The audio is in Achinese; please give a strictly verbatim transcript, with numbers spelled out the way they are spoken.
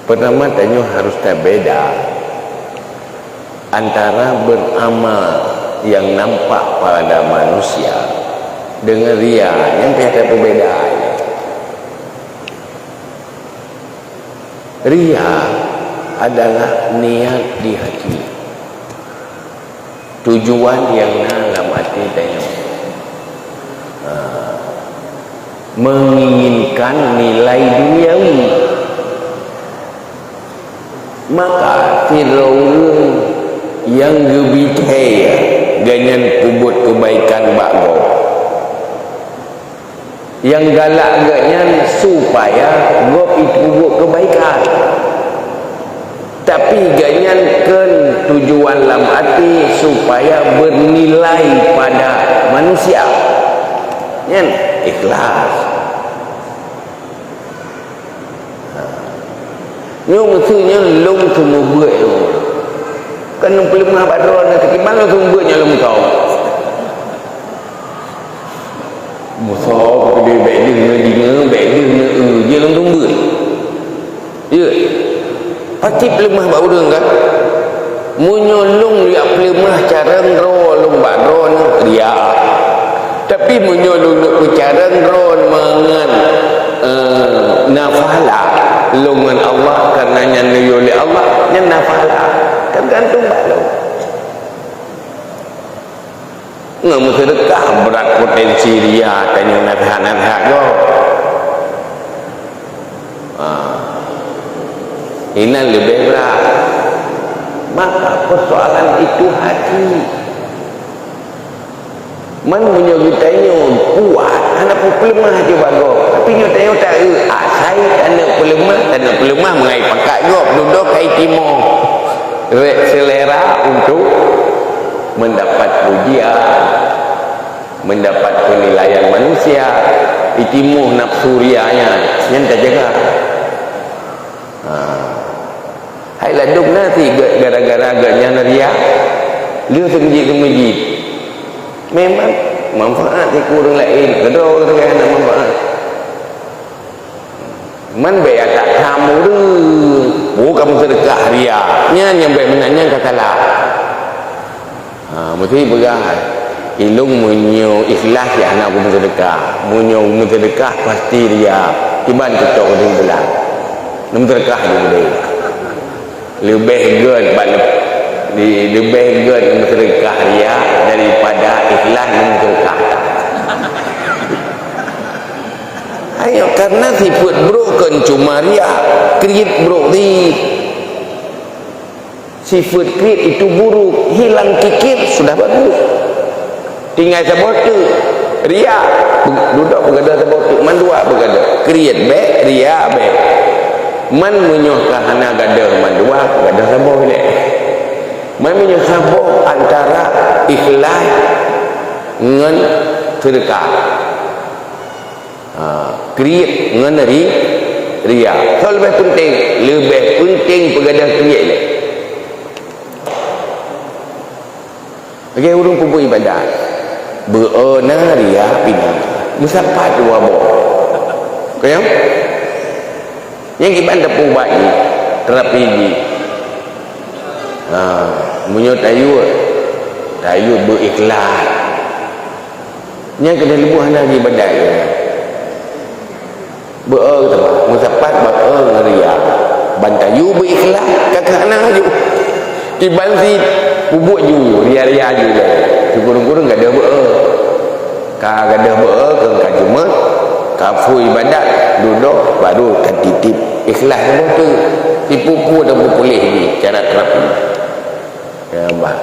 Pertama, tanyoe harus tabeda antara beramal yang nampak pada manusia dengan ria nyang payah tapeubeda. Ria adalah niat di hati. Tujuan nyang na lam até tanyoe. Ha. Menginginkan nilai duniawi. Maka, sidroe ureuëng nyang geubri thèe, gobnyan peubuet keubaikan bak gob. Nyang galak gobnyan supaya gob jipeubuet keubaikan. Tapi gobnyan kon tujuan lam até supaya bernilai pada manusia. Nyan ikhlas. Ha. Nyoe meusu nyoe lôn seumeubeuet nyoe. Kan lôn peuleumah bak droeneuh, kiban lôn seumeubeuet nyoe lôn musöm. Musöm, keudeh bèk deuh neudeungoe, bèk deuh neu-eu, jeuet lôn seumeubeuet. Jeuet. Pasti peuleumah bak ureuëng kan? Meunyoe lôn jak peuleumah carông droe lôn bak droeneuh, ria. Tapi meunyoe lôn neuk peucarông droe mangat, eh, na pahala lôn ngon Allah, kareuna nyan neuyue lé Allah, nyan na pahala. Teugantung bak lôn. Ngon meuseudeukah brat potensi ria tanyoe naseuhat-naseuhat gob. Ah. Inan leubeh brat. Maka persoalan itu hati. Man meunyoe geutanyoe kuat, hana peupeuleumah aju bak gob. Tapi nyoe tanyoe taeu, asai taneuk peuleumah, taneuk peuleumah meungai pangkat gob, dudoe kai timoh. Rek selera untuk mendapat pujian, mendapat penilaian manusia, itimoh nafsu ria nyan, nyan tajaga. Ha. Hai ladôm na sit gara-gara gobnyan ria, lheueh seumeujit-seumeujit. Memang manfaat sikureueng laén, keudroe ureuëng hana manfaat. Man bèk ata tham ureuëng, oh, ka meuseudeukah ria. Nyan nyang bèk meunan nyan ka salah. Ha, meusti peugah, ilôn meunyoe ikhlas ya hana meuseudeukah. Meunyoe meuseudeukah pasti ria. Kiban cocok kesimpulan. Meuseudeukah ju deh. Leubeh gét bak le-, di-, leubeh gét meuseudeukah ria daripada ikhlas meuseudeukah. Ayo, karena sifat brok kon cuma ria, kriet brok di. Sifat kriet itu buruk, hilang kikir sudah bagus. Tinggai saboh teuk, ria, dudoe beugadoh saboh teuk, mandua beugadoh. Kriet bèk, ria bèk. Man meunyoe ka hana gadoh mandua, gadoh saboh ilèe. Man meunyoe saboh antara ikhlas ngon seudeukah. Ha, kriet ngon ri-, ria. Soe leubeh peunteng? Leubeh peunteng peugadoh kriet lé. Lagèe ureuëng peubuet ibadat. Beu-e na ria pih na. Meusapat dua boh. Ka nyan? Nyang kiban tapeuubat jih, terapi jih. Ha, meunyoe tayue, tayue beu ikhlas. Nyan keuneuk leumoh hana jibadat. Beu-e teuma, meusapat beu-e ngon ria. Ban tayue beu ikhlas, ka keuh hana ju. Kiban sit peubuet ju, ria-ria ju lé. Sikureueng-kureueng gadoh beu-e. Ka gadoh beu-e, keu ka jeumet, ka phui ibadat, dudoe, baru ka titip ikhlas saboh teuk. Sipu-pu dan peupuléh jih cara terapi. Ya, bah.